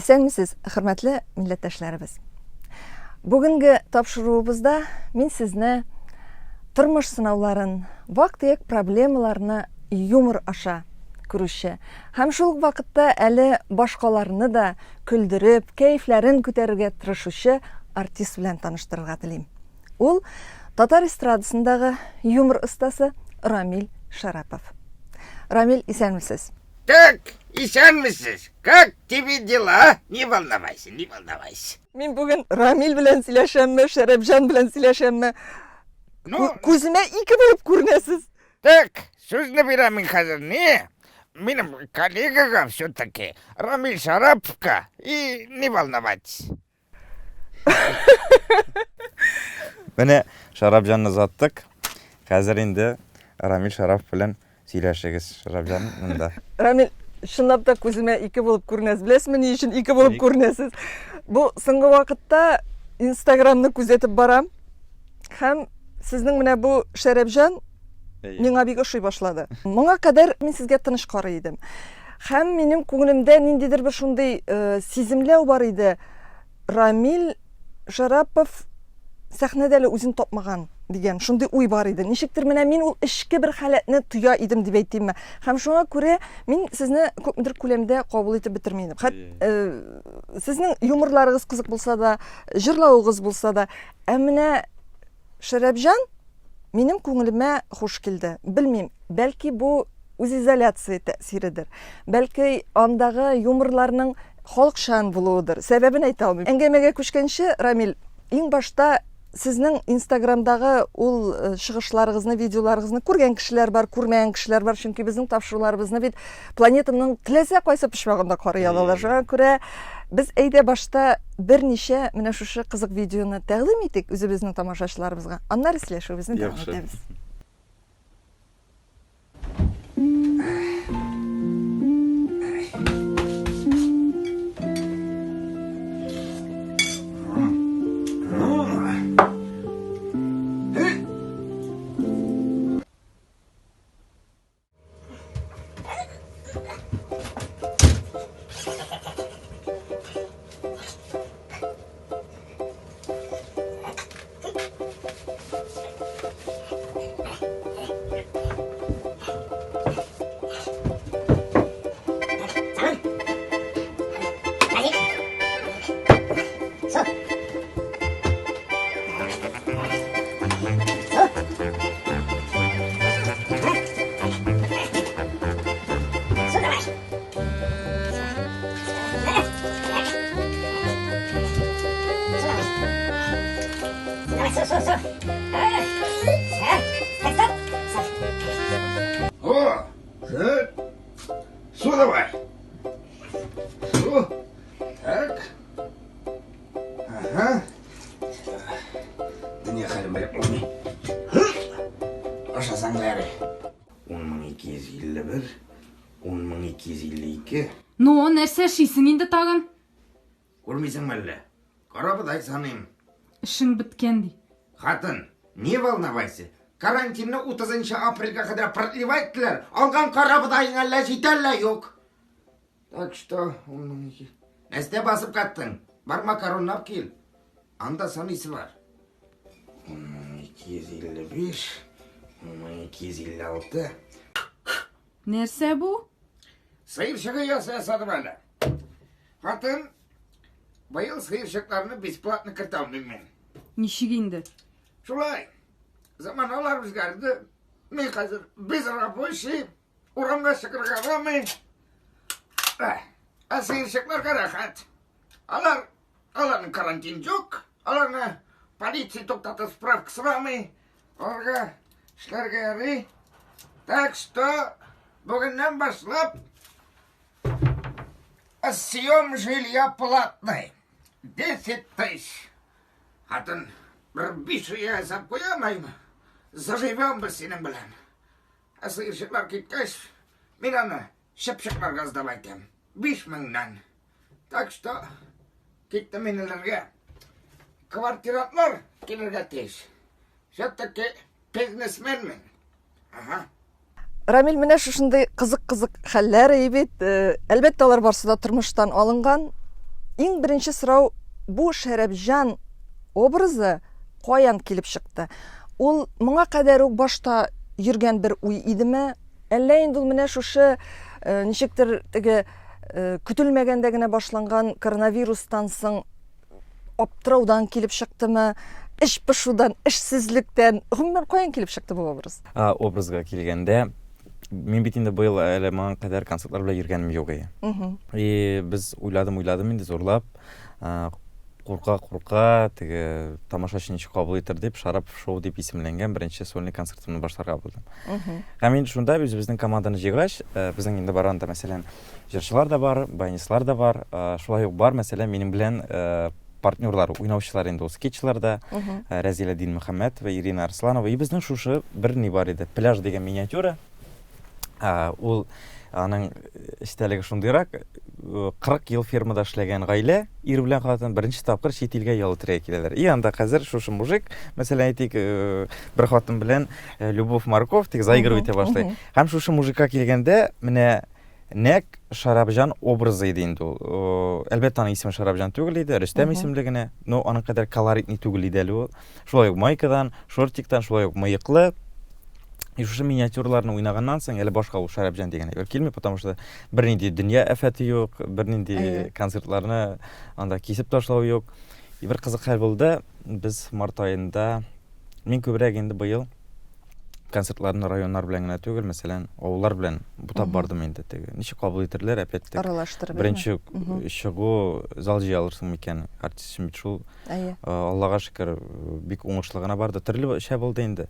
Исәнмесез, хөрмәтле милләттәшләребез. Бүгенге тапшыруыбызда мин сезне тормыш сынауларын, вак-төяк проблемаларны юмор аша күрүче һәм шул ук вакытта әле башкаларны да көлдереп, кәефләрен күтәрергә тырышучы артист белән таныштырырга телим. Ул татар эстрадасындагы юмор остасы Рамил Шарапов. Рамил, исәнмесез. Так, исәнмесез. Как тебе дела? Не волновайся, не волновайся. Мин бүген Рамил белән сөйләшәмме, Шәрәпҗан белән сөйләшәмме? Ну, күземә ике булып күренәсез. Так, сүзне бирәм мин хәзер не? Минем коллегага все-таки, Рамиль Шараповка, и не волновайтесь. Менә Шарапҗанны озаттык. Хәзер инде Рамил Шарапов белән сөйләшегез. Шарапҗан монда. Рамил, чынлап та күземә ике булып күренәсез. Беләсезме, ни өчен ике булып күренәсез? Бу соңгы вакытта Инстаграмны күзәтеп барам. Һәм сезнең менә бу Шәрәпҗан миңа бик ошый башлады. Моңа кадәр мин сезгә тыныч карый идем. Һәм минем күңелемдә ниндидер бер шундый э, сиземләү бар иде. Рамил Шарапов сәхнәдә әле үзен тапмаган дигән шундый уй бар иде. Ничектер менә мин ул эчке бер халәтне тоя идем дип әйтимме. Һәм шуңа күрә мин сезне күпмедер күләмдә кабул итеп бетерми идем. Хәт, э, сезнең юморларыгыз кызык булса да, җырлавыгыз булса да, ә менә Шәрәпҗан минем күңелемә хуш килде. Белмим, бәлки бу үзизоляция тәэсиредер. Бәлки андагы юморларның халыкчан булуыдыр. Сәбәбен әйтә алмыйм. Әңгәмәгә күчкәнче, Рамил, иң башта сезнең Инстаграмдагы ул э, чыгышларыгызны, видеоларыгызны күргән кешеләр бар, күрмәгән кешеләр бар, чөнки безнең тапшыруларыбызны бит планетаның теләсә кайсы почмагында карый алалар. Шуңа күрә без әйдә башта берничә менә шушы кызык видеоны тәкъдим итик үзебезнең тамашачыларыбызга. Аннары сөйләшүебезне дәвам итәбез. О, Су давай. Су. Так. Ага. Дөнья хәлен белеп булмый. Ашасаң да ярый. 10251, 10252. Ну, нәрсә эшлисең инде тагын? Күрмисеңме әллә? Карабодай саныйм. Эшең беткән ди. Хатын, не волновайся. Карантинны 30 апрельгә кадәр продлевать иттеләр. Алган карабодаең әллә җитә, әллә юк. Так что, Нәрсә басып каттың? Бар макароннап кил. Анда саныйсы бар. 10255, 10256. Нәрсә бу? Сыерчыгы ясадым әле. Хатын, быел сыерчыкларны бесплатно кертә алмыйм мин. Ничек инде? Шулай. Заманалар үзгәрде. Мин хәзер безрабочий, Урамга чыгарга ярамый. Ә сыерчыкларга рәхәт. Алар, аларның карантин юк. Аларны полиция туктатып справка сорамый. Аларга эшләргә ярый. Так что бүгеннән башлап съем жилья платный. 10 тысяч. Хатын, бер биш ясап куямаймы? Заживем без синең белән. Ә сыерчыклар киткәч, мин аны чыпчыкларга сдавать итәм. 5000-нән. Так что киттем мин элергә. Квартирантлар килергә тиеш. Все-таки бизнесмен мин. Ага. Рамил, менә шушындый кызык-кызык хәлләр бит. Э, әлбәттә, алар барсы да тормыштан алынган. Иң беренче сорау, бу Шәрәпҗан образы каян килеп чыкты? Ул моңа кадәр үк башта йөргән бер уй идеме? Әллә инде ул менә шушы э, ничектер теге э, көтелмәгәндә генә башланган коронавирустан соң аптыраудан килеп чыктымы? Эш пошудан, эшсезлектән, гомумән каян килеп чыкты бу образ? А, образга килгәндә, мин бит инде быел әле моңа кадәр концертлар белән йөргәнем юк иде. И без уйладым, уйладым инде зурлап, курка-курка, теге тамашачы ничек кабул итер дип, Шарап шоу дип исемләнгән беренче сольный концертымны башларга булдым. Һәм инде шунда үзебезнең команданы җыйгач, безнең инде бар анда, мәсәлән, җырчылар да бар, баянистлар да бар, шулай ук бар, мәсәлән, минем белән партнерлар, уйнаучылар инде ул скетчларда, Рәзилә Динмөхәммәтова, Ирина Арсланова. И безнең шушы бер ни бар иде, пляж дигән миниатюра. Ул аның эчтәлеге шундыйрак, 40 ел фермада эшләгән гаилә, ир белән хатын беренче тапкыр чит илгә ял итәргә киләләр. И анда хәзер шушы мужик, мәсәлән, әйтик, бер хатын белән Любовь Морковь теге заигрывать итә башлый. Һәм шушы мужикка килгәндә, менә нәкъ Шарапҗан образы иде инде ул. Әлбәттә, аның исеме Шарапҗан түгел иде, Рөстәм исемле генә, но аның кадәр колоритный түгел иде әле ул. Шулай ук майкадан, шортиктан, шулай ук мыеклы. И шушы миниатюраларны уйнаганнан соң, әле башка ул Шәрәпҗан дигән әйбер килми, потому что бернинди дөнья афәте юк, бернинди концертларны анда кисеп ташлау юк. И бер кызык хәл булды, без март аенда, мин күбрәк инде быел концертларны районнар белән генә түгел, мәсәлән, авыллар белән бутап бардым инде теге. Ничек кабул итерләр, опять-таки. Аралаштырып. Беренче чыгу зал җыя алырсың микән? Артист өчен бит шул. Әйе. Аллага шөкер, бик уңышлы гына барды. Төрле эшә булды инде.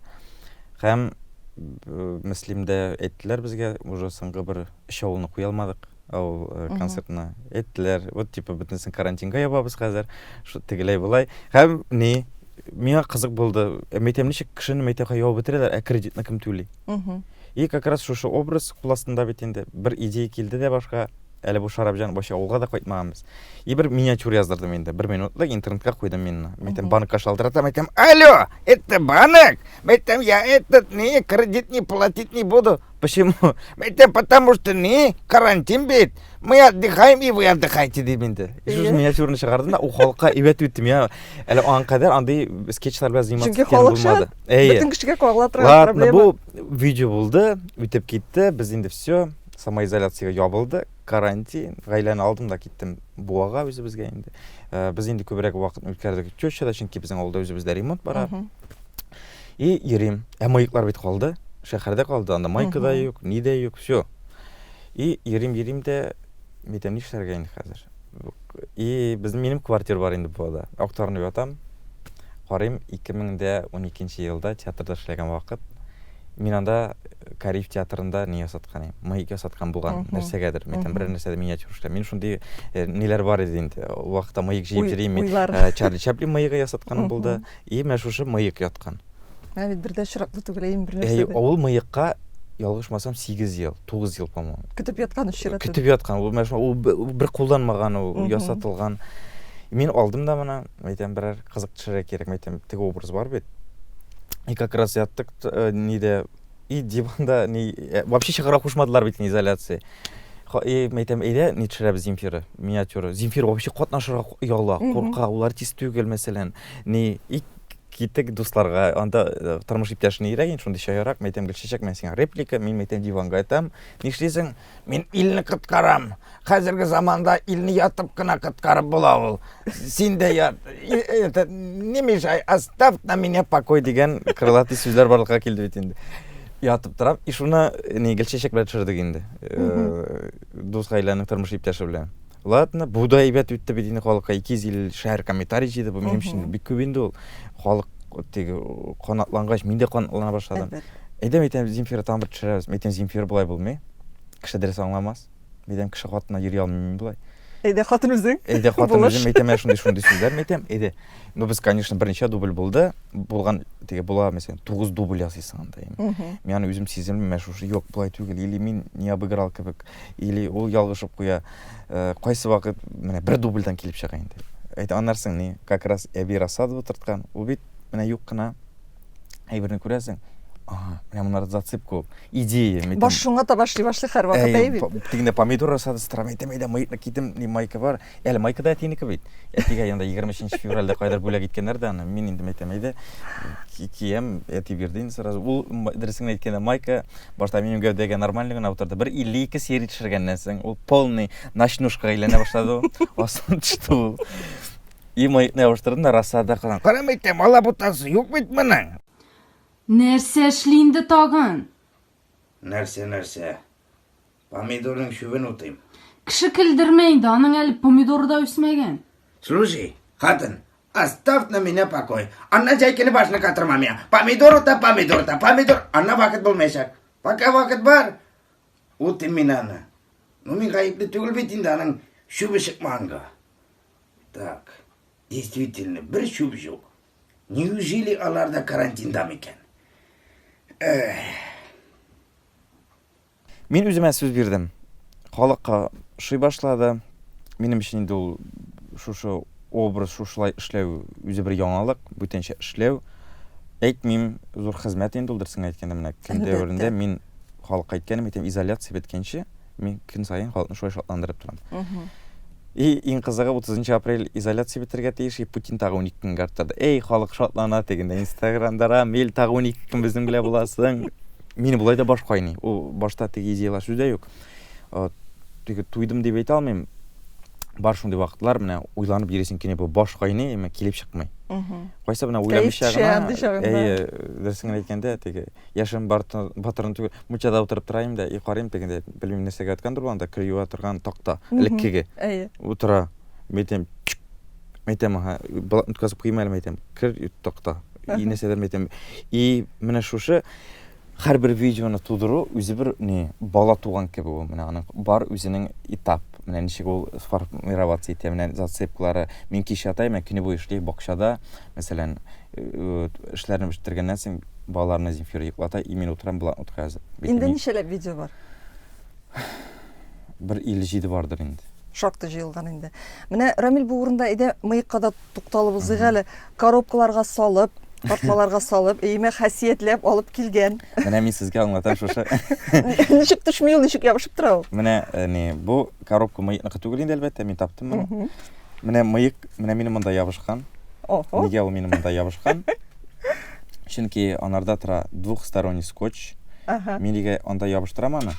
Һәм Мөслимдә әйттеләр безгә, уже соңгы бер өч авылны куя алмадык, авыл концертына. Әйттеләр, вот типа бөтенесен карантинга ябабыз хәзер, шу тегеләй болай. Һәм ни, миңа кызык булды. Мәйтәм, ничек кешене мәйтәм ябып бетерәләр, ә кредитны кем түли? И как раз шушы образ кул астында бит инде бер идея килде дә башка. Әле бу Шарапҗан вообще авылга да кайтмаганбыз. И бер миниатюр яздырдым инде. Бер минутлык интернетка куйдым мин моны. Мәйтәм, банкка шалтыратам, әйтәм, алло, это банк? Мәйтәм, я этот не, кредит не платить не буду. Почему? Мәйтәм, потому что не, карантин бит. Мы отдыхаем, и вы отдыхайте, дим инде. И шушы миниатюрны чыгардым да, ул халыкка әйбәт үтте. Миңа әле аңа кадәр андый скетчлар белән заниматься Чөнки халык булмады. Бөтен кешегә кагыла торган Ладно, проблема. бу видео булды, үтеп китте. Без инде все, самоизоляциягә ябылды, карантин, гаиләне алдым да киттем Буага үзебезгә инде. Э, без инде күбрәк вакытны үткәрдек тещада, чөнки безнең авылда үзебездә ремонт бара. И йөрим. Ә мыеклар бит калды, шәһәрдә калды, анда майка да юк, ни дә юк, все. И йөрим, йөрим дә, әйтәм, нишләргә инде хәзер? И безнең минем квартира бар инде Буада. Актарынып ятам. Карыйм, 2012 елда театрда эшләгән вакыт. Мин анда Кариев театрында ни ясаткан идем. Мыек ясаткан булган нәрсәгәдер. Мин там берәр нәрсәдә миниатюр эшләп. Мин шундый э, ниләр бар иде инде. Ул вакытта мыек җыеп йөрим мин. Э, Чарли Чаплин мыегы ясатканым булды. И менә шушы мыек яткан. Ә бит бер дә очраклы түгел, әйе, бер нәрсә. Әй, ул мыекка ялгышмасам 8 ел, 9 ел, по-моему. Көтеп яткан өч чират. Көтеп яткан. Ул менә ул бер кулланмаган, ул ясатылган. Мин алдым да моны, әйтәм, берәр кызык төшерергә кирәк, әйтәм, теге образ бар бит. И как раз яттык э, нидә, и диванда ни, э, вообще чыгарга кушмадылар бит изоляция. И әйтәм, әйдә, ни төшерәбез Земфира, миниатюра. Земфира вообще катнашырга ояла, курка, ул артист түгел, мәсәлән. Ни, и киттек дусларга, анда э, тормыш иптәшен өйрәк инде, шундый чаярак, мәйтәм, Гөлчәчәк, мен сиңа реплика, мин мәйтәм, диванга ятам. Нишлисең? Мин илне коткарам. Хәзерге заманда илне ятып кына коткарып була ул. Син дә ят. Это, не мешай, оставь на меня покой дигән крылатый сүзләр барлыкка килде бит инде. Ятып торам. И шуны ни Гөлчәчәк белән төшердек инде. Э, дус гаиләнең тормыш иптәше белән. Ладно, бу да әйбәт үтте бит инде халыкка. 250 шәһәр комментарий җыйды. Бу минем өчен бик күп инде ул. Халык теге канатлангач, мин дә канатлана башладым. Әйдә, әйтәм, Земфира тагын бер төшерәбез. Әйтәм, Земфира болай булмый. Кеше дөрес аңламас. Әйтәм, кеше хатынына йөри алмыйм мин болай. Әйдә, хатын үзең. Әйдә, хатын үзем, әйтәм, шундый шундый сүзләр әйтәм. Әйдә. Ну, без, конечно, берничә дубль булды. Булган, теге була, мәсәлән, 9 дубль ясыйсың анда. Мин аны үзем сиземлим, менә шушы юк, болай түгел. Или мин не обыграл кебек, или ул ялгышып куя. Э, кайсы вакыт менә бер дубльдән килеп чыга инде. Әйтә, аннарсың ни, как раз әби рассада утырткан. Ул бит менә юк кына әйберне күрәсең. Ага, менә моннар зацепка ул. Идея. Мәйтәм, Баш шуңа таба эшли башлый һәрвакыт, әйе бит. Тегендә помидор рассадасы тора, мәйтәм, әйдә, мыекны кидем, ни майка бар. Әле майка да әтинеке бит. Әтигә янда 23 февральдә кайдыр бүләк иткәннәр дә аны. Мин инде мәйтәм, әйдә, киям, әти бирде инде сразу. Ул, дөресен генә әйткәндә, майка башта минем гәүдәгә нормально гына утырды. Бер 52 серия төшергәннән соң, ул полный ночнушкага әйләнә башлады ул. Астын төште ул. И мыекны ябыштырдым да рассада калам. Кара мәйтәм, алабутасы юк бит моның. Нәрсә эшли инде тагын? Нәрсә, нәрсә? Помидорның чүбен утыйм. Кеше көлдермә инде, аның әле помидоры да үсмәгән. Слушай, хатын, оставь на меня покой. Аннан җәй көне башны катырма миңа. Помидор ута, помидор ута, помидор. Аннан вакыт булмаячак. Пока вакыт бар, утыйм мин аны. Ну, мин гаепле түгел бит инде аның чүбе чыкмаганга. Так, действительно, бер чүп юк. Неужели алар да карантинда микән? Эх. Мин үземә сүз бирдем. Халыкка ошый башлады. Минем өчен инде ул шушы образ, шушылай эшләү үзе бер яңалык, бүтәнчә эшләү. Әйтмим, зур хезмәт инде ул, дөресен әйткәндә, менә көн дәверендә мин халыкка әйткәнем, әйтәм, изоляция беткәнче, мин көн саен халыкны шулай шатландырып торам. И иң кызыгы 30 апрель изоляция бетергә тиеш, и Путин тагы 12 көнгә арттырды. Эй, халык шатлана дигәндә Инстаграмда Рамил тагы 12 көн безнең белән буласың. Мине болай да баш кайный. Ул башта теге идеялар сүздә юк. Теге туйдым дип әйтә алмыйм. Бар шундый вакытлар, менә уйланып йөрисең көне бу баш кайный, әмма килеп чыкмый. Кайсы менә уйламыйча гына, әйе, дөресен генә әйткәндә, теге Яшен батырын түгел, мунчада утырып тора инде, и карыйм тегендә, белмим нәрсәгә яткандыр ул анда, кер юа торган такта, элеккеге. Әйе. Утыра. Мин әйтәм, мин әйтәм, ага, блокнот казып куйыйм әле, мин әйтәм, кер такта. И нәрсәдер мин әйтәм. И менә шушы һәрбер видеоны тудыру үзе бер ни, бала туган кебек ул, менә аның бар үзенең этап, менә ничек ул сформироваться итә, менә зацепкалары. Мин кич ятайм, ә көне буе эшли бакчада, мәсәлән, эшләрне бетергәннән соң балаларны Земфира йоклата, и мин утырам блокнотка язып. Инде ничәләп видео бар? Бер 57 бардыр инде. Шактый җыелган инде. Менә Рамил бу урында әйдә мыекка да тукталып узыйк әле. Коробкаларга салып, тартмаларга салып, өемә хасиятләп алып килгән. Менә мин сезгә аңлатам шушы. Ничек төшми ул, ничек ябышып тора ул? Менә э, ни, бу коробка мыекныкы түгел инде әлбәттә, мин таптым моны. Менә мыек, менә минем монда ябышкан. Охо. Нигә ул минем монда ябышкан? Чөнки анарда тора двухсторонний скотч. Ага. Мин нигә анда ябыштырам аны?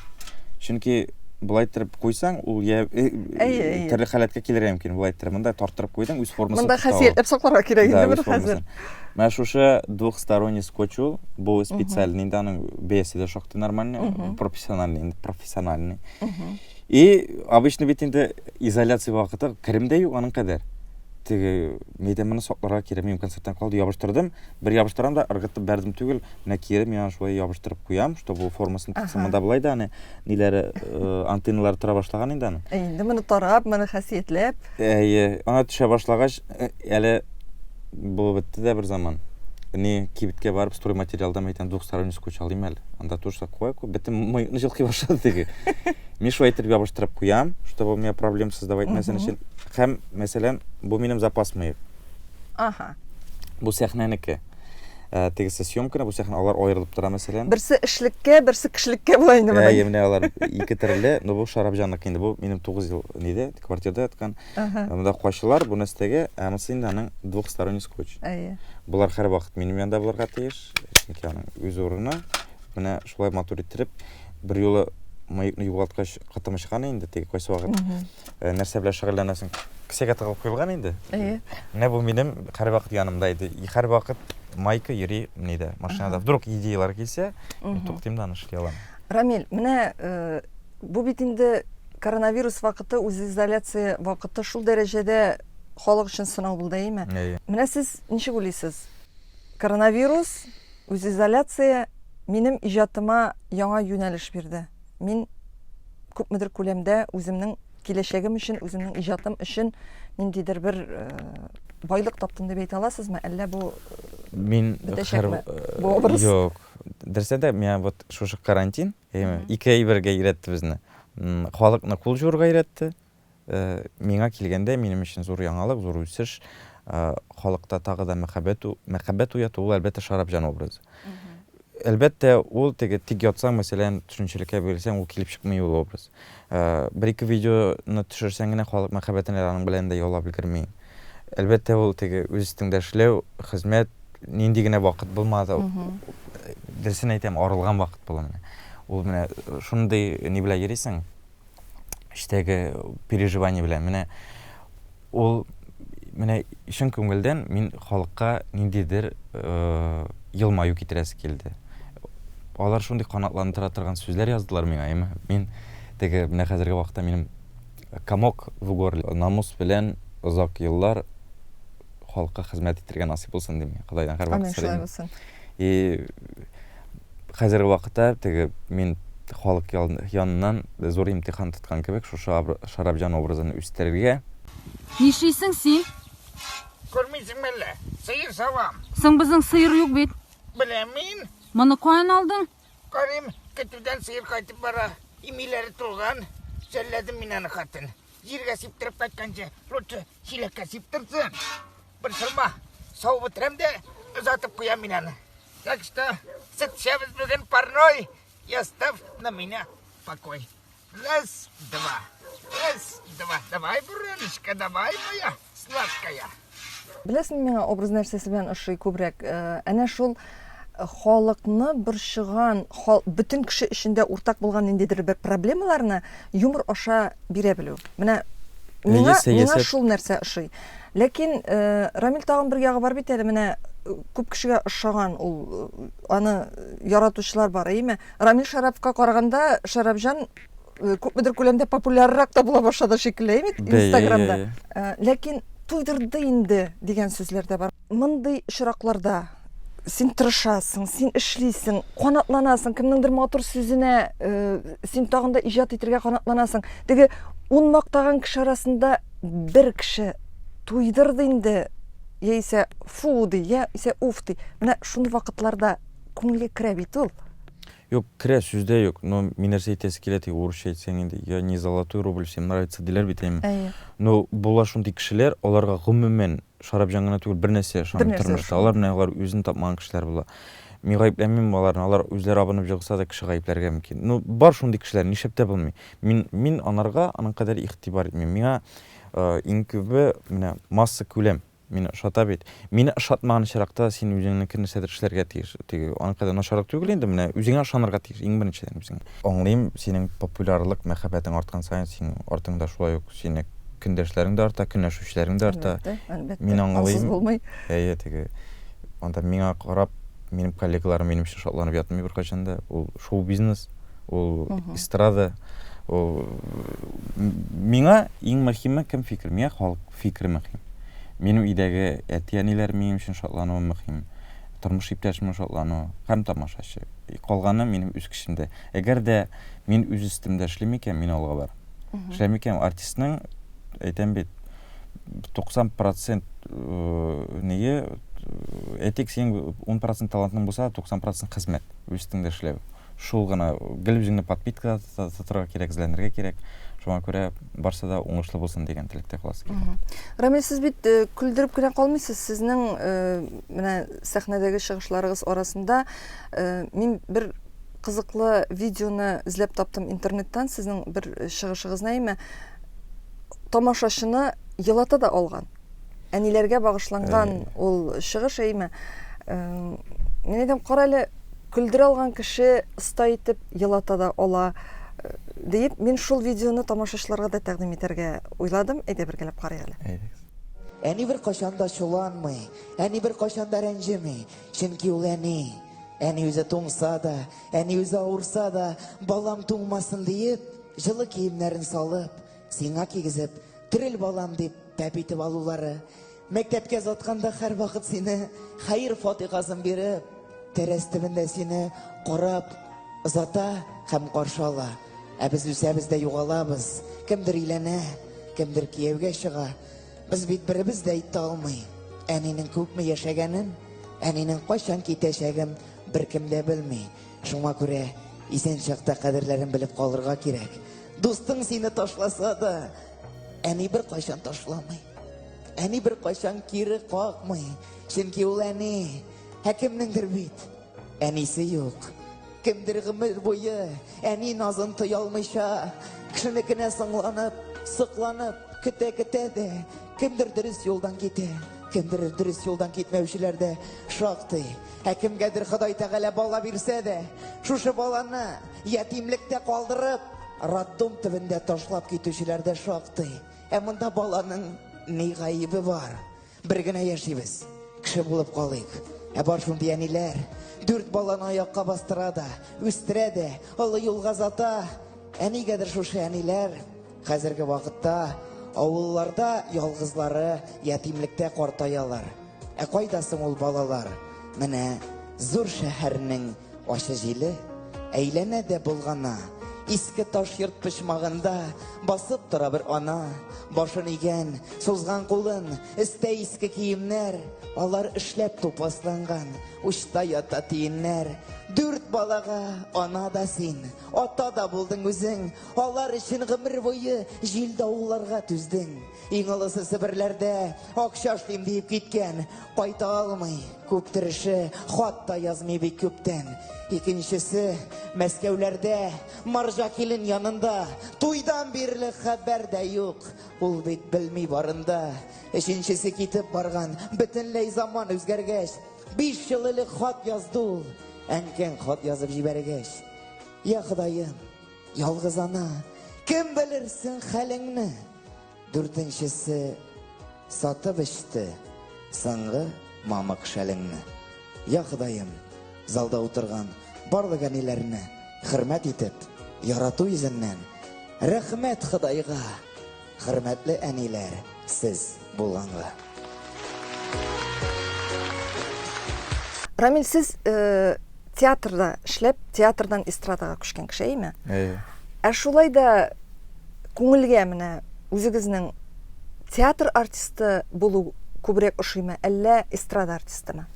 Чөнки болай иттереп куйсаң, ул я э, Әйе, әйе. төрле халәткә килергә мөмкин. Болай иттереп монда тарттырып куйдың, үз формасын Монда тота ул. хасиятләп сакларга кирәк Да, инде үз бер хәзер. формасын. Менә шушы двухсторонний скотч ул, бу специальный инде аның бәясе дә шактый нормальный, профессиональный инде, профессиональный. И обычно бит инде изоляция вакыты керем дә юк аның кадәр. Теге мәйдан моны сакларга кирәк. Мин концерттан калды, ябыштырдым. Бер ябыштырам да ыргытып бәрдем түгел. Менә кире мин аны шулай ябыштырып куям, чтобы ул формасын тотсын. Монда болай да аны ниләре э, антенналары тора башлаган инде аны. Ә инде моны тарап, моны хасиятләп. Әйе, ана төшә башлагач, э, әле булып бетте дә бер заман. Ни кибеткә барып стройматериалдан әйтәм, двухсторонний скотч алыйм әле. Анда тоже куя куя, бөтен мыекны җылкый башлады теге. Мин шулай итеп ябыштырып куям, чтобы у меня проблем создавать мәсәлән өчен. Һәм, мәсәлән, бу минем запас мыек. Ага. Бу сәхнәнеке. Э, тегесе съемканы, бу сәхнә алар аерылып тора, мәсәлән. Берсе эшлеккә, берсе кешелеккә була инде моның. Әйе, менә алар ике төрле, но бу Шарапҗанныкы инде. Бу минем 9 ел ниде, квартирада яткан. Ага. Монда качылар, бу нәрсәгә, ә монысы инде аның двухсторонний скотч. Әйе. Болар һәрвакыт минем янда булырга тиеш, чөнки аның үз урыны. Менә шулай матур иттереп, бер юлы мыекны югалткач кытым очкан инде теге кайсы вакыт э, нәрсә белән шөгыльләнәсең кесәгә тыгылып куелган инде әйе менә бу минем һәрвакыт янымда иде и һәрвакыт майка йөри нидә машинада вдруг идеялар килсә мин туктыйм да аны эшли алам рамил менә э, бу бит инде коронавирус вакыты үзизоляция вакыты шул дәрәҗәдә халык өчен сынау булды әйеме әйе менә сез ничек уйлыйсыз коронавирус Үзизоляция минем иҗатыма яңа юнәлеш бирде. Мин күпмедер күләмдә үземнең киләчәгем өчен, үземнең иҗатым өчен ниндидер бер э, байлык таптым дип әйтә аласызмы? Әллә бу э, мин бетәчәкме? Бу образ? Юк. Дөресен дә, миңа вот шушы карантин, ике әйбергә өйрәтте безне. Халыкны кул җуырга өйрәтте, Э, миңа килгәндә, минем өчен зур яңалык, зур үсеш, э, халыкта тагы да мәхәббәт, мәхәббәт уяту, ул, әлбәттә, Шарапҗан образы. Әлбәттә, ул теге тик ятсаң, мәсәлән, төшенчелеккә бирелсәң, ул килеп чыкмый ул образ. Бер-ике видеоны төшерсәң генә халык мәхәббәтен әле аның белән дә яулап өлгерми. Әлбәттә, ул теге үз өстеңдә эшләү, хезмәт, нинди генә вакыт булмады, дөресен әйтәм, арылган вакыт була менә. Ул менә шундый ни белән йөрисең, эчтәге переживание белән. Менә ул менә чын күңелдән мин халыкка ниндидер э, елмаю китерәсе килде. Алар шундый канатландыра торган сүзләр яздылар миңа, әйме? Мин теге менә хәзерге вакытта минем комок в горле, намус белән озак еллар халыкка хезмәт итәргә насыйп булсын дим. Ходайдан һәрвакыт сорыйм. Булсын. И хәзерге вакытта теге мин халык яныннан зур имтихан тоткан кебек шушы Шарапҗан образын үстерергә. Нишлисең син? Күрмисеңме әллә? Сыер савам. Соң безнең сыер юк бит. Беләм мин. Моны каян алдың? Карыйм, көтүдән сыер кайтып бара. Имиләре тулган. Жәлләдем мин аны, хатын. Җиргә сиптереп кайтканчы, лучше чиләккә сиптерсен. Борчылма, савып бетерәм дә озатып куям мин аны. Так что сөт эчәбез бүген парной, и оставь на меня покой. Раз, два, раз, два. Давай, Бураночка, давай, моя сладкая. Беләсеңме, миңа образ нәрсәсе белән ошый күбрәк? Э, әнә шул э, халыкны борчыган, бөтен кеше өчен дә уртак булган ниндидер бер проблемаларны юмор аша бирә белү. Менә миңа, миңа шул нәрсә ошый. Ләкин э, Рамил тагын бер ягы бар бит әле, менә күп кешегә ошаган ул, аны яратучылар бар, әйеме? Рамил Шараповка караганда Шарапҗан Э, күпмедер күләмдә популяррак та була башлады шикелле, әйме, Инстаграмда. Э, ләкин туйдырды инде дигән сүзләр дә бар. Мондый очракларда син тырышасың, син эшлисең, канатланасың, кемнеңдер матур сүзенә э, син тагын да иҗат итәргә канатланасың. Теге ун мактаган кеше арасында бер кеше туйдырды инде, яисә фу ди, яисә уф ди. Менә шундый вакытларда күңелгә керә бит ул. Юк, керә, сүз дә юк. Но мин нәрсә әйтәсе килә, теге урысча әйтсәң инде, я не золотой рубль всем нравится диләр бит, әйме. Әйе. Но була шундый кешеләр, аларга гомумән Шарапҗан гына түгел, бер нәрсә ошамый тормышта. Алар менә алар үзен тапмаган кешеләр була. Мин гаепләмим аларны, алар үзләре абынып җыгылса да кеше гаепләргә мөмкин. Ну, бар шундый кешеләр, нишләп тә булмый. Мин, мин анарга аның кадәр игътибар итмим. Миңа э, иң күбе менә масса күләм. Мине ошата бит. Мине ошатмаган очракта син үзеңнеке нәрсәдер эшләргә тиеш. Теге аның кадәр начарлык түгел инде, менә үзеңә ышанырга тиеш иң беренчедән үзеңә. Аңлыйм, синең популярлык, мәхәббәтең арткан саен синең артыңда шулай ук сине көндәшләрең дә арта, көнләшүчеләрең дә арта. Әлбәттә, әлбәттә. Мин аңлыйм. Ансыз булмый. Әйе, теге анда миңа карап, минем коллегаларым минем өчен шатланып ятмый беркайчан да. Ул шоу-бизнес, ул эстрада, ул миңа иң мөһиме кем фикер? Миңа халык фикере мөһим. Минем өйдәге әти-әниләр минем өчен шатлануы мөһим. Тормыш иптәшемнең шатлануы һәм тамашачы. Калганы минем үз көчемдә. Әгәр дә мин үз өстемдә эшлим икән, мин алга барам. Эшләмим икән, артистның, әйтәм бит, 90 процент э, нее, э, әйтик, синең 10 процент талантың булса, 90 процент хезмәт, үз өстеңдә эшләү. Шул гына, гел үзеңне подпиткада тотарга кирәк, эзләнергә кирәк. Шуңа күрә барсы да уңышлы булсын дигән теләктә каласы килә. Рамил, сез бит э, көлдереп кенә калмыйсыз. Сезнең э, менә сәхнәдәге чыгышларыгыз арасында э, мин бер кызыклы видеоны эзләп таптым интернеттан, сезнең бер чыгышыгызны, әйме, тамашачыны елата да алган. Әниләргә багышланган ул чыгыш, әйме. Мин әйтәм, кара әле, көлдерә алган кеше оста итеп елата да ала диеп, мин шул видеоны тамашачыларга да тәкъдим итәргә уйладым. Әйдә бергәләп карыйк әле. Әйдәгез. Әни беркайчан да чуланмый, әни беркайчан да рәнҗеми, чөнки ул әни. Әни үзе туңса да, әни үзе авырса да, балам туңмасын диеп, җылы киемнәрен салып, сиңа кигезеп, терел балам дип пәп итеп алулары, мәктәпкә озатканда һәрвакыт сине хәер-фатихасын биреп, тәрәз төбендә сине карап озата һәм каршы ала. Ә без үсәбез дә югалабыз. Кемдер өйләнә, кемдер кияүгә чыга. Без бит беребез дә әйтә алмый. Әнинең күпме яшәгәнен, әнинең кайчан китәчәген беркем дә белми. Шуңа күрә исән чакта кадерләрен белеп калырга кирәк. Дустың сине ташласа да, әни беркайчан ташламый. Әни беркайчан кире какмый. Чөнки ул әни. Ә кемнеңдер бит. әнисе юк. Кемдер гомер буе әни назын тоя алмыйча, кешенекенә соңланып, сокланып, көтә-көтә дә, кемдер дөрес юлдан китә, кемдер дөрес юлдан китмәүчеләр дә шактый. Ә кемгәдер Ходай Тәгалә бала бирсә дә, шушы баланы ятимлектә калдырып, роддом төбендә ташлап китүчеләр дә шактый. Ә монда баланың ни гаебе бар? Бер генә яшибез, кеше булып калыйк. Ә бар шундый әниләр, дүрт баланы аякка бастыра да, үстерә дә, олы юлга озата. Ә нигәдер шушы әниләр хәзерге вакытта авылларда ялгызлары ятимлектә картаялар. Ә кайда соң ул балалар? Менә зур шәһәрнең Ачы җиле әйләнә дә болгана. Иске таш йорт почмагында басып тора бер ана. Башын игән, сузган кулын, өстә иске киемнәр, алар эшләп тупасланган, учта ята тиеннәр. Дүрт балага ана да син, ата да булдың үзең, алар өчен гомер буе җил-давылларга түздең. Иң олысы Себерләрдә акча эшлим диеп киткән, кайта алмый, күп тырышы, хат та язмый бик күптән. Икенчесе Мәскәүләрдә, марҗа килен янында, туйдан бирле хәбәр дә юк, ул бит белми барында. Өченчесе китеп барган, бөтенләй заман үзгәргәч, биш ел элек хат язды ул, әнкәң хат язып җибәргәч. Я Ходаем, ялгыз ана, кем белерсең хәлеңне? Дүртенчесе сатып эчте соңгы мамык шәлеңне. Я Ходаем, залда утырган барлык әниләрне хөрмәт итеп, ярату йөзеннән, рәхмәт Ходайга, хөрмәтле әниләр, сез булганга. Рамил, сез э, театрда эшләп, театрдан эстрадага күчкән кеше, әйеме? Әйе. Ә шулай да күңелгә менә үзегезнең театр артисты булу күбрәк ошыймы, әллә эстрада артистымы?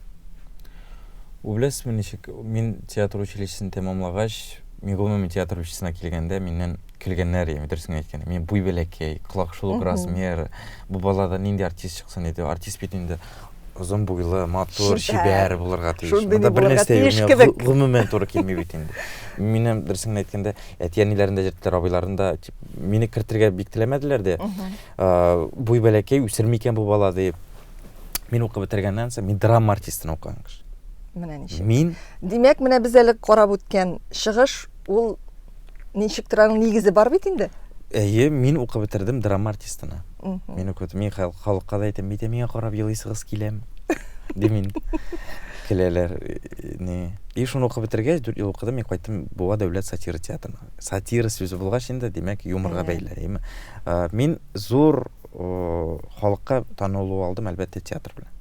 Ул беләсезме ничек, мин театр училищесын тәмамлагач, мин гомумән театр училищесына килгәндә миннән көлгәннәр, яме дөресен әйткәндә. Мин буй бәләкәй, колак шул ук размер, бу балада нинди артист чыксын иде, артист бит инде озын буйлы, матур, чибәр булырга тиеш. Шундый Монда бер булырга нәрсә юк, тиеш миңа кебек. гомумән туры килми бит инде. Минем дөресен генә әйткәндә, әти-әниләрен дә җырттылар, абыйларын да, тип, мине кертергә бик теләмәделәр дә. Буй бәләкәй, үсерме икән бу бала дип. Мин укып бетергәннән соң, мин драма артистына укыган кеше. Менә ничек. Мин Димәк, менә без әле карап үткән чыгыш, ул ничектер аның нигезе бар бит инде. Әйе, мин укып бетердем драма артистына. Мин укып бетердем. Мин халыкка да әйтәм, әйтәм, миңа карап елыйсыгыз киләме? Дим инде. Көләләр. Ни. И шуны укып бетергәч, 4 ел укыдым, мин кайттым Буа дәүләт сатира театрына. Сатира сүзе булгач инде, димәк, юморга бәйле, әйеме? Мин зур халыкка танылу алдым, әлбәттә, театр белән.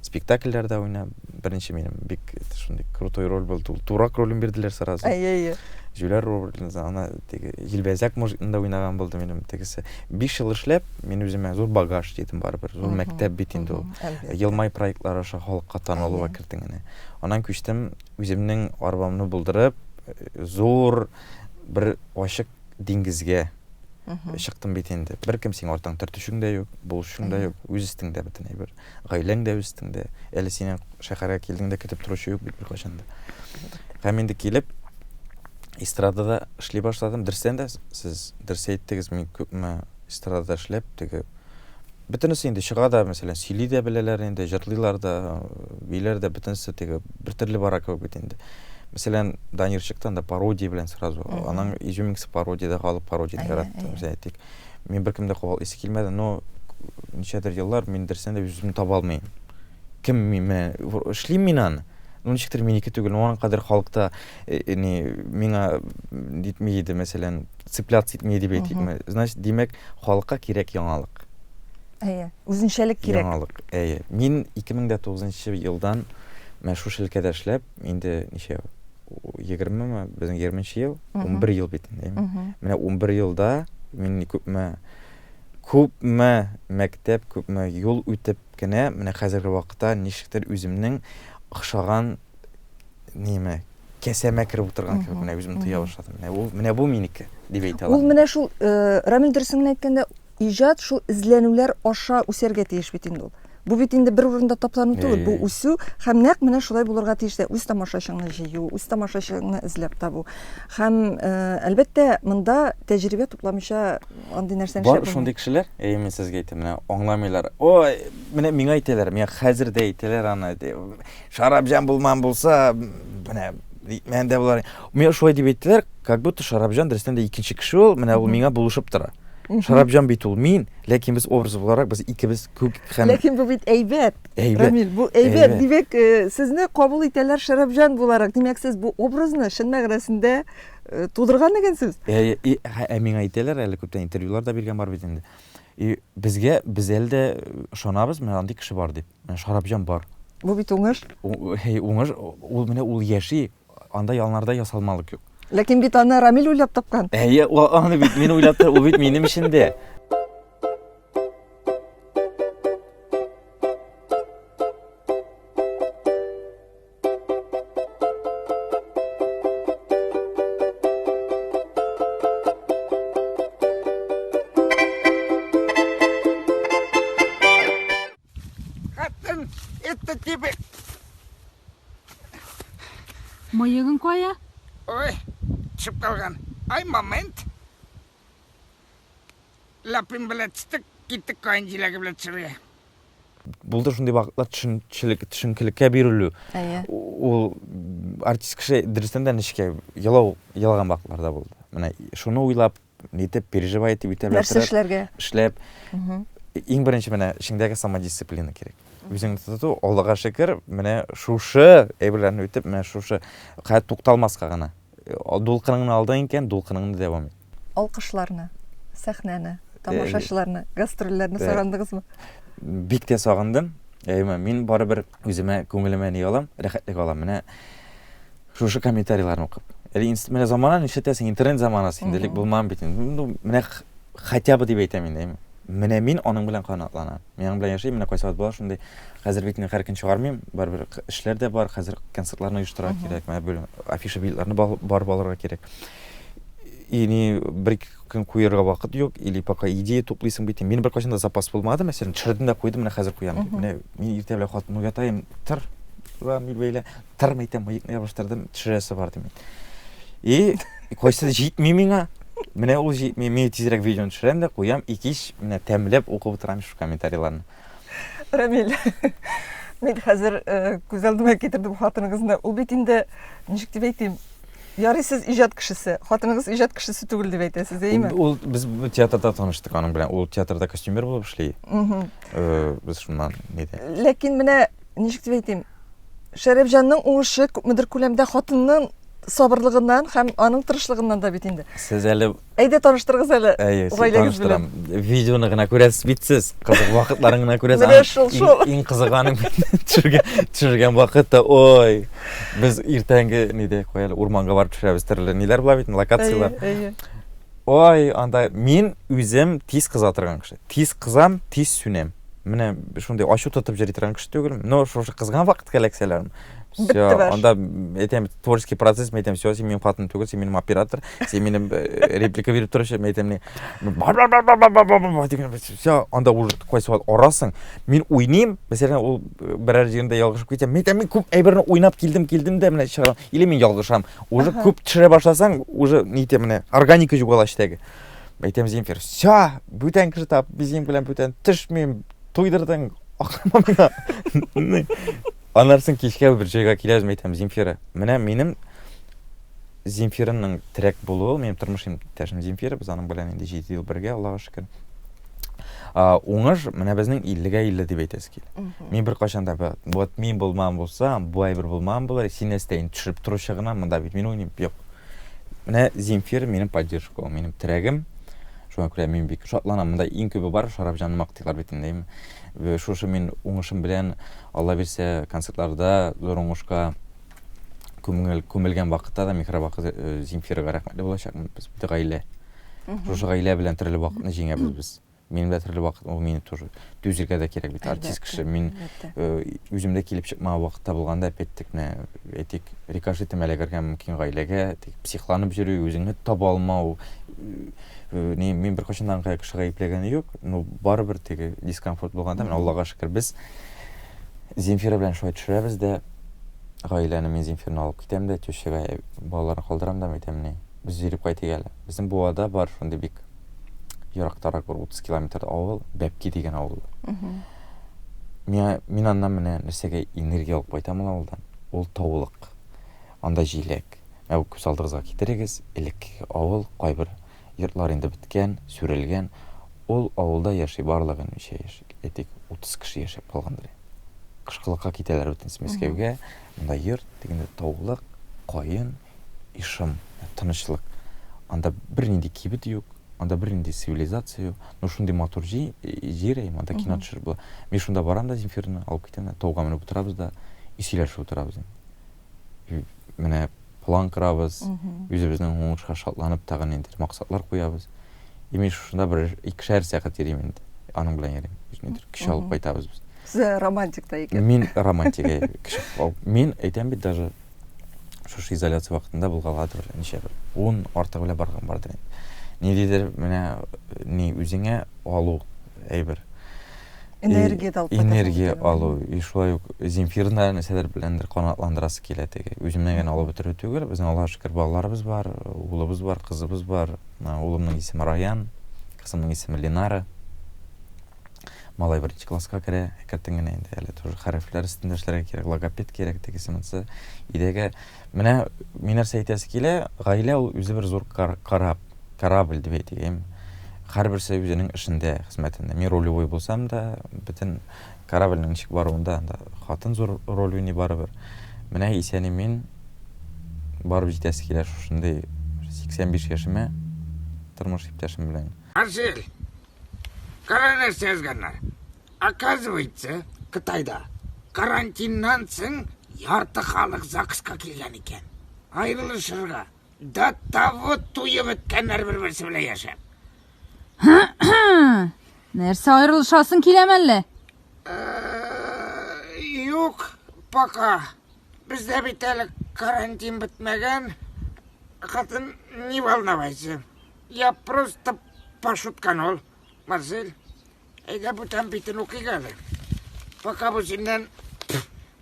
Спектакльләрдә уйнап, беренче минем бик шундый крутой роль булды. Ул Турак ролен бирделәр сразу. Әйе, әйе. Җүләр ролен, ана теге Җилбәзәк мужикны да уйнаган булды минем тегесе. 5 ел эшләп, мин үземә зур багаж дидем барыбер. Зур мәктәп бит инде ул. Елмай проектлары аша халыкка танылуга кертең генә. Аннан күчтем үземнең арбамны булдырып, зур бер ачык диңгезгә чыктым бит инде. Беркем сиңа арттан төртүчең дә юк, булышучың да юк, үз өстеңдә бөтен әйбер. Гаиләң дә үз өстеңдә. Әле синең шәһәргә килдең дә көтеп торучы юк бит беркайчан да. Һәм инде килеп эстрадада эшли башладым. Дөрестән дә сез дөрес әйттегез, мин күпме эстрадада эшләп, теге бөтенесе инде чыга да, мәсәлән, сөйли дә беләләр инде, җырлыйлар да, бииләр дә, бөтенесе теге бер төрле бара кебек бит инде. Мәсәлән, Данир чыкты анда пародия белән сразу. Аның изюминкасы пародиядә, халык пародияне яратты, мәсәлән, әйтик. Мин беркем дә кабатлыйсы килмәде, но ничәдер еллар мин дөрестән дә үземне таба алмыйм. Кем мин, менә эшлим мин аны. Ну, ничектер минеке түгел, но аның кадәр халыкта ни миңа нитми иде, мәсәлән, цепляться итми дип әйтикме. Значит, димәк, халыкка кирәк яңалык. Әйе, үзенчәлек кирәк. Яңалык, әйе. Мин 2009 елдан менә шушы өлкәдә эшләп, инде ничә, 20-ме, безнең 20 ел, 11 ел бит инде, әйеме? Менә 11 елда мин күпме, күпме мәктәп, күпме юл үтеп кенә, менә хәзерге вакытта ничектер үземнең охшаган ниме, кәсәмә кереп утырган кебек менә үземне тоя башладым. Менә ул, менә бу минеке дип әйтә алам. Ул менә шул, Рамил, дөресен генә әйткәндә, иҗат шул эзләнүләр аша үсәргә тиеш бит инде ул. Бу бит инде бер урында таплану түгел, бу үсү һәм нәкъ менә шулай булырга тиеш тә, үз тамашачыңны җыю, үз тамашачыңны эзләп табу. Һәм, э, әлбәттә, монда тәҗрибә тупламыйча андый нәрсәне Бар шундый кешеләр, әй, мин сезгә әйтәм, менә аңламыйлар. Ой, менә миңа әйтәләр, миңа хәзер дә әйтәләр аны. Шарапҗан булман булса, менә әйтмәгән дә булар. Миңа шулай дип әйттеләр, как будто Шарапҗан дөрестән дә икенче кеше ул, менә ул миңа булышып тора. Шарапҗан бит ул мин, ләкин без образ буларак без икебез күк һәм Ләкин бу бит әйбәт. Әйбәт. Рамил, бу әйбәт. Димәк, э, сезне кабул итәләр Шарапҗан буларак. Димәк, сез бу образны чын мәгънәсендә э, тудырган дигән сүз. Ә, ә миңа әйтәләр, әле күптән интервьюлар да биргән бар бит инде. И безгә без әле дә ышанабыз, менә андый кеше бар дип. Менә Шарапҗан бар. Бу бит уңыш. Уңыш, ул менә ул яши, анда ялнарда ясалмалык юк. Ләкин бит аны Рамил уйлап тапкан. Әйе, аны бит мин уйлап тап, ул бит минем эчендә. Хатын, это тебе. Мыегың кая? Ой, төшеп калган. Ай, момент. Лапин белән төштек, киттек каен җиләге белән төшергә. Булды шундый вакытлар төшенчелек, төшенкелеккә бирелү. Әйе. Ул артист кеше дөрестән дә нечкә елау, елаган вакытлар да булды. Менә шуны уйлап, нитеп переживай итеп итәләр. Нәрсә эшләргә? Эшләп. Иң беренче менә эчеңдәге самодисциплина кирәк. Үзеңне тоту, Аллага шөкер, менә шушы әйберләрне үтеп, менә шушы хәят тукталмаска гына. Дулкыныңны алдың икән, дулкыныңны дәвам ит. Алкышларны, сәхнәне, тамашачыларны, гастрольләрне сагындыгызмы? Бик тә сагындым. Әйме, мин барыбер үземә, күңелемә ни алам, рәхәтлек алам. Менә шушы комментарийларны укып. Әле менә замана нишләтәсең, интернет заманасы инде, элек булмаган бит инде. Ну, менә хотя бы дип әйтәм инде, әйме. Менә мин аның белән канатланам. Мин аның белән яшим, менә кайсы вакыт була шундый. Хәзер бит мин һәр көн чыгармыйм, барыбер эшләр дә бар, хәзер концертларны оештырырга кирәк, менә бер афиша билетларны барып алырга кирәк. И ни бер ике көн куярга вакыт юк, или пока идея туплыйсың бит. Мин беркайчан да запас булмады, мәсәлән, төшердем дә куйдым, менә хәзер куям дип. Менә мин иртә белән хатын уятаем, тор, Рамил бәйлә. Тырм итәм, мыекны ябыштырдым, төшерәсе бар дим. И кайсы җитми миңа. Менә ул җитми, мин тизрәк видеоны төшерәм дә куям, и кич менә тәмләп укып утырам шул комментарийларны. Рамил, мин хәзер э, күз алдыма китердем хатыныгызны. Ул бит инде, ничек дип әйтим, ярый сез иҗат кешесе, хатыныгыз иҗат кешесе түгел дип әйтәсез, әйеме? Ул без театрда таныштык аның белән. Ул театрда костюмер булып эшли. Э, без шуннан нидә. Ләкин менә ничек дип әйтим, Шәрәфҗанның уңышы күпмедер күләмдә хатынның сабырлыгыннан һәм аның тырышлыгыннан да бит инде. Сез әле Әйдә таныштырыгыз әле. Әйе, гаиләгез белән. Видеоны гына күрәсез бит сез. Кызык вакытларын гына күрәсез. Менә шул, шул. Иң кызыгы аның төшергән, төшергән вакытта, ой. Без иртәнге нидә куя әле урманга барып төшерәбез төрле ниләр була бит, локацияләр. Әйе, әйе. Ой, анда мин үзем тиз кыза торган кеше. Тиз кызам, тиз сүнәм. Менә шундый ачу тотып йөри торган кеше түгел. Но шушы кызган вакытка эләксәләр, все, анда әйтәм, творческий процесс, мин әйтәм, все, син минем хатын түгел, син минем оператор, син минем э, реплика биреп торучы, мин әйтәм, не, все, анда уже кайсы вакыт арасың. Мин уйныйм, мәсәлән, ул э, берәр җирендә ялгышып китәм. Мин әйтәм, мин күп әйберне уйнап килдем, килдем дә менә чыгарам. Или мин ялгышам. Уже күп төшерә башласаң, уже ни әйтәм, менә органика югала эчтәге. Әйтәм, Земфир, все, бүтән кеше тап, безнең белән бүтән төшмим, туйдырдың, акырма миңа. Аннан соң кичкә бер җайга киләбез, мин әйтәм, Земфира, менә минем Земфираның терәк булуы, минем тормыш иптәшем Земфира, без аның белән инде 7 ел бергә, Аллага шөкер. Уңыш менә безнең 50-гә 50 дип әйтәсе килә. Мин беркайчан да вот мин булмаган булсам, бу әйбер булмаган булыр, син нәрсә инде төшереп торучы гына, монда бит мин уйныйм. Юк. Менә Земфира минем поддержка, ул минем терәгем. Шуңа күрә мин бик шатланам. Монда иң күбе бар, Шарапҗанны мактыйлар бит инде. Шушы мин уңышым белән, Алла бирсә, концертларда зур уңышка күңел күмелгән вакытта да Михраб кызы э, Земфирага рәхмәтле булачакмын. Без бит гаилә. Шушы гаилә белән төрле вакытны җиңәбез без. Минем дә төрле вакыт, ул мине тоже түзергә дә кирәк бит. Артист кеше, мин э, үземдә килеп чыкмаган вакытта булганда, опять-таки, менә әйтик, рикошетым эләгергә мөмкин гаиләгә, тик психланып йөрү, үзеңне таба алмау, Э, ни, мин беркайчан да аңа кеше гаепләгәне юк, но барыбер теге дискомфорт булганда, менә Аллага шөкер, без Земфира белән шулай төшерәбез дә, гаиләне мин Земфираны алып китәм дә, тещага балаларны калдырам да, әйтәм, ни, без йөреп кайтыйк әле. Безнең Буада бар шундый бик ерактарак бер 30 километр авыл, Бәбки дигән авыл. Миңа, мин аннан менә нәрсәгә энергия алып кайтам ул авылдан. Ул таулык. Анда җиләк. Менә бу күз алдыгызга китерегез, элеккеге авыл, кайбер йортлар инде беткән, сүрелгән. Ул авылда яши барлыгы ничә яшь, әйтик, 30 кеше яшәп калгандыр. Кышкылыкка китәләр бөтенесе Мәскәүгә. Монда йорт, тегендә таулык, каен, ишым, тынычлык. Анда бернинди кибет юк, анда бернинди цивилизация юк. Ну шундый матур җир, җир, анда кино төшереп була. Мин шунда барам да Земфираны алып китәм дә, тауга менеп утырабыз да и сөйләшеп утырабыз инде. Менә план корабыз, үзебезнең уңышка шатланып тагын ниндидер максатлар куябыз. И мин шушында бер икешәр сәгать йөрим инде. Аның белән йөрим. Нидер көч алып кайтабыз без. Сез романтик та икән. Мин романтик, әйе. Кеше мин әйтәм бит даже шушы изоляция вакытында булгаладыр ничә бер 10 артыгы белән барган бардыр инде. Ниндидер менә ни үзеңә алу әйбер. Энергия дә алып Энергия алу. И шулай ук Земфирны нәрсәләр беләндер канатландырасы килә теге. Үземнән генә алып бетерү түгел. Безнең Аллага шөкер балаларыбыз бар, улыбыз бар, кызыбыз бар. Улымның исеме Раян, кызымның исеме Ленара. Малай беренче класска керә, әкертен генә инде әле тоже хәрефләр өстендә эшләргә кирәк, логопед кирәк, тегесе монысы. Өйдәге менә мин нәрсә әйтәсе килә, гаилә ул үзе бер зур кораб, корабль дип әйтик, әйеме? Һәрберсе үзенең эшендә, хезмәтендә. Мин рулевой булсам да, бөтен корабльнең ничек баруында анда хатын зур роль уйный барыбер. Менә исән-имин барып җитәсе килә шушындый 85 яшемә тормыш иптәшем белән. Марсель, кара нәрсә язганнар. Оказывается, Кытайда карантиннан соң ярты халык ЗАГСка килгән икән. Аерылышырга. До того туеп беткәннәр бер-берсе белән яшәп. Нәрсә аерылышасың киләме әллә? Э, юк, пока. Бездә бит әле карантин бетмәгән. Хатын, не волновайся. Я просто пошутканул. Марсель, әйдә бүтән битен укыйк әле. Пока бу синнән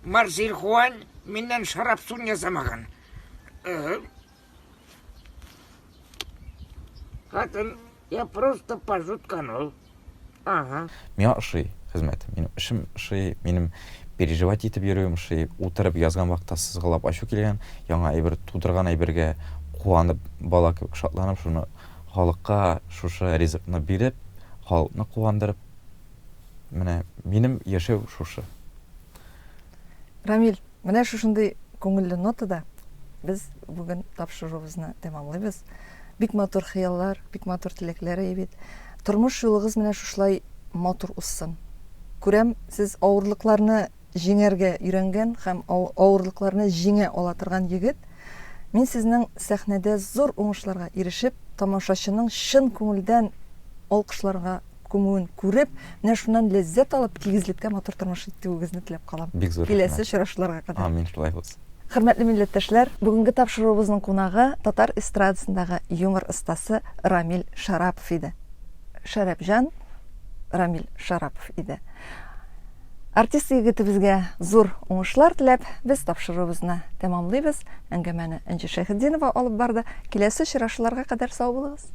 Марсель Хуан миннән шарап сун ясамаган. Э, хатын, я просто пошутканул. Ага. Миңа ошый хезмәтем. Минем эшем ошый, минем переживать итеп йөрүем ошый. Утырып язган вакытта сызгылап ачу килгән, яңа әйбер тудырган әйбергә куанып, бала кебек шатланып, шуны халыкка шушы ризыкны биреп, халыкны куандырып, менә минем яшәү шушы. Рамил, менә шушындый күңелле нотада без бүген тапшыруыбызны тәмамлыйбыз. Бик матур хыяллар, бик матур теләкләр әй бит. Тормыш юлыгыз менә шушылай матур узсын. Күрәм, сез авырлыкларны җиңәргә өйрәнгән һәм авырлыкларны җиңә ала торган егет. Мин сезнең сәхнәдә зур уңышларга ирешеп, тамашачының чын күңелдән алкышларга күмүен күреп, менә шуннан ләззәт алып, тигезлектә матур тормыш итүегезне теләп калам. Бик зур Киләсе очрашуларга кадәр. Амин, шулай булсын. Хөрмәтле милләттәшләр, бүгенге тапшыруыбызның кунагы татар эстрадасындагы юмор остасы Рамил Шарапов иде. Шәрәпҗан Рамил Шарапов иде. Артист егетебезгә зур уңышлар теләп, без тапшыруыбызны тәмамлыйбыз. Әңгәмәне Энҗе Шәйхетдинова алып барды. Киләсе очрашуларга кадәр сау булыгыз.